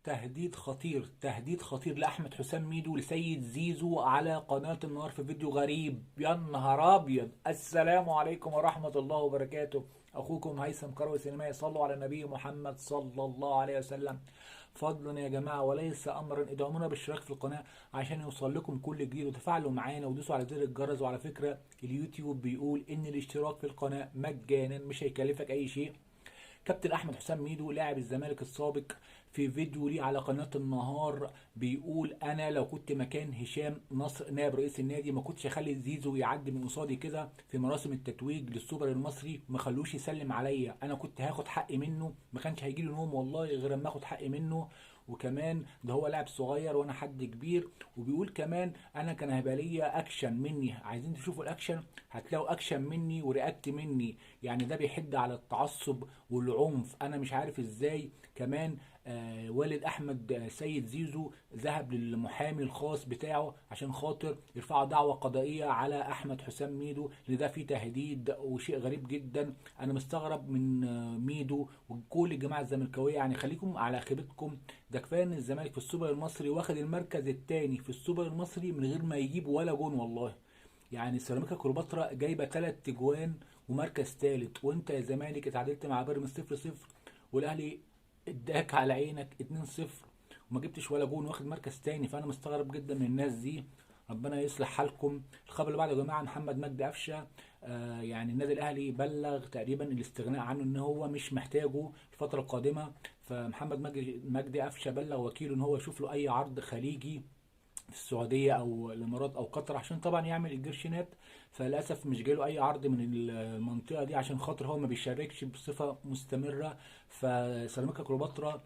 تهديد خطير، تهديد خطير لأحمد حسام ميدو لسيد زيزو على قناة النهار في فيديو غريب. يا نهار أبيض! السلام عليكم ورحمة الله وبركاته. أخوكم هيثم كروي سينمائي. صلوا على النبي محمد صلى الله عليه وسلم. فضلا يا جماعة وليس أمرا، ادعمونا بالاشتراك في القناة عشان يوصل لكم كل جديد، وتفاعلوا معانا ودوسوا على زر الجرس. وعلى فكرة اليوتيوب بيقول إن الاشتراك في القناة مجانا، مش هيكلفك أي شيء. كابتن احمد حسام ميدو لاعب الزمالك السابق في فيديو ليه على قناة النهار بيقول: انا لو كنت مكان هشام نصر نائب رئيس النادي ما كنتش اخلي زيزو يعدي من قصادي كده في مراسم التتويج للسوبر المصري، ما خلوش يسلم عليا، انا كنت هاخد حقي منه، ما كانش هيجي لي نوم والله غير اما اخد حقي منه. وكمان ده هو لاعب صغير وانا حد كبير. وبيقول كمان انا كان هيبقى ليا اكشن مني، عايزين تشوفوا الاكشن هتلاقوا اكشن مني و react مني. يعني ده بيحد على التعصب والعنف، انا مش عارف ازاي. كمان والد احمد سيد زيزو ذهب للمحامي الخاص بتاعه عشان خاطر يرفعوا دعوة قضائية على احمد حسام ميدو، لان ده فيه تهديد وشيء غريب جدا. انا مستغرب من ميدو وكل الجماعة الزملكاوية، يعني خليكم على خيبتكم. ده كفاية ان الزمالك في السوبر المصري واخد المركز الثاني في السوبر المصري من غير ما يجيب ولا جون والله. يعني سيراميكا كليوباترا جايبه 3 اجوان ومركز ثالث، وانت يا زمالك اتعادلت مع بيراميدز 0-0، والاهلي اداك على عينك 2-0 وما جبتش ولا جون واخد مركز تاني. فانا مستغرب جدا من الناس دي، ربنا يصلح حالكم. الخبر اللي بعده يا جماعة، محمد مجدي قفشه، يعني النادي الاهلي بلغ تقريبا الاستغناء عنه، ان هو مش محتاجه الفترة القادمة. فمحمد مجدي قفشه بلغ وكيله ان هو يشوف له اي عرض خليجي في السعودية او الامارات او قطر عشان طبعا يعمل الجرشينات. فللاسف مش جاله اي عرض من المنطقة دي عشان خاطر هو ما بيشاركش بصفة مستمرة. فسيراميكا كليوباترا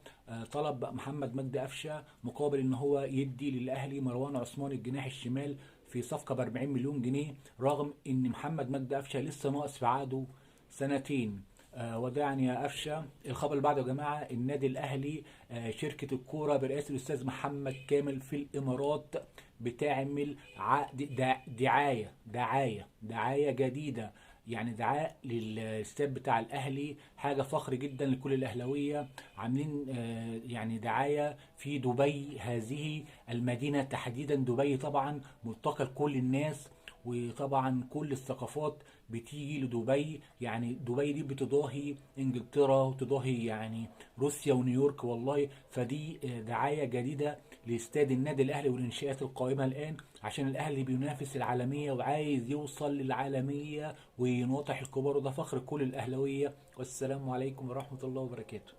طلب محمد مجدي قفشه مقابل ان هو يدي للاهلي مروان عثمان الجناح الشمال في صفقة ب 40 مليون جنيه، رغم ان محمد مجدي قفشه لسه ناقص في عقده سنتين. وداعا يا قفشه. الخبر اللي بعده يا جماعة، النادي الاهلي شركة الكورة برئاسة الاستاذ محمد كامل في الامارات بتعمل عقد دعاية دعاية دعاية جديدة، يعني دعاء للاستاد بتاع الاهلي، حاجة فخر جدا لكل الاهلاوية. عاملين يعني دعاية في دبي، هذه المدينة تحديدا دبي طبعا ملتقى لكل الناس، وطبعا كل الثقافات بتيجي لدبي. يعني دبي دي بتضاهي انجلترا وتضاهي يعني روسيا ونيويورك والله. فدي دعاية جديدة لاستاد النادي الاهلي والانشاءات القائمة الان، عشان الاهلي بينافس العالمية وعايز يوصل للعالمية ويناطح الكبار، وده فخر كل الاهلاوية. والسلام عليكم ورحمة الله وبركاته.